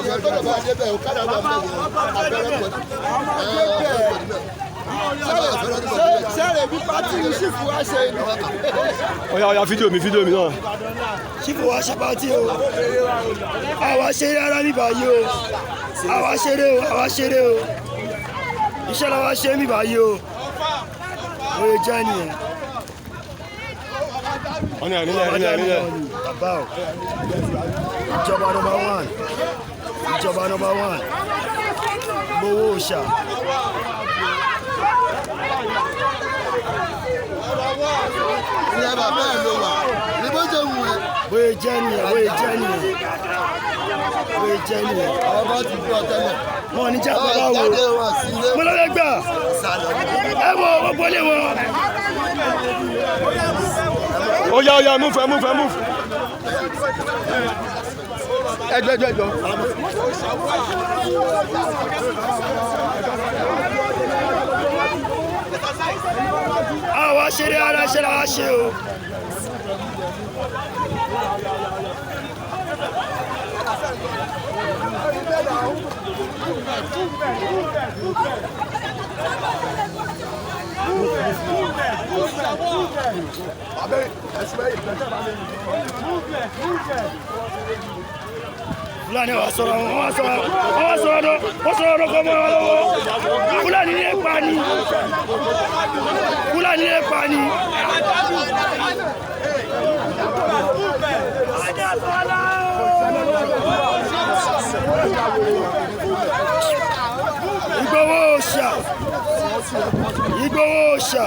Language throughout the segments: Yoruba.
Yẹn gbọ́dọ̀ bá débẹ̀ o, kádà wà bẹ́ẹ̀ yẹn abẹ́rẹ́ pọ̀. Sẹ́rẹ̀ bí party ní chief wa ṣe ni. Ọ̀yà, ọ̀yà, fídíò mi, fídíò mi náà. Chief wa ṣe party o. Àwa ṣeré ara mi báyìí o. Àwa ṣeré o, àwa ṣeré o. Iṣẹ́ la wa ṣe mí báyìí o. Oye jẹ́ nìyẹn. Wọ́n ní àrílẹ̀, àrílẹ̀, àrílẹ̀. Bàbá o. Ìjọba number one. Ìjọba number one. Gbowó òòṣà. Ìyá bàbá ẹ̀ ló wà ní bó ṣe wù ẹ́. Bóyá jẹ́ nìyẹn, bóyá jẹ́ nìyẹn. Bóyá jẹ́ nìyẹn. Àwọn bá ti gbọ́ tẹ́lẹ̀. Wọn ò ní jẹ́ bàbá wo. Jáde wọn sí ilé. Mo lọ́dọ̀ gbà. Sálọ ní. Ẹ wo gbogbo ilé wọn. Ọ̀yà, ọ̀yà, move, ẹ move, ẹ move. Ẹjọ, ẹjọ, ẹjọ. Àwa ṣeré ara ṣe la wá ṣe o. Fúlàní wa sọ̀rọ̀, wọn wá sọ̀rọ̀, wọn wá sọ̀rọ̀ dọ̀, wọ́n sọ̀rọ̀ dọ̀ kọ́ mọ́ wọn lọ́wọ́. Fúlàní lè pa ni. Fúlàní lè pa ni. Ìgbòho òòṣà. Ìgbòho òòṣà.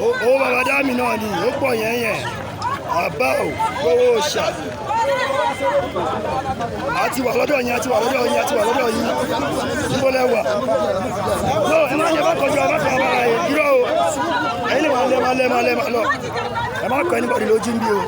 Owó bàbá dámì náà ni ó pọ̀ yẹn yẹn. Àbá ò gbowó òòṣà. A ti wà lọ́dọ̀ yín, a ti wà lọ́dọ̀ yín, a ti wà lọ́dọ̀ yín. Níbo lẹ wà? No, ẹ má yẹ bá kọjú, ẹ má kọ abala yẹn. Irọ́ o. Ẹ̀yin lè máa lẹ́, máa lẹ́, máa lẹ́, máa lọ. Ẹ má kọ anybody lójú ń bí o.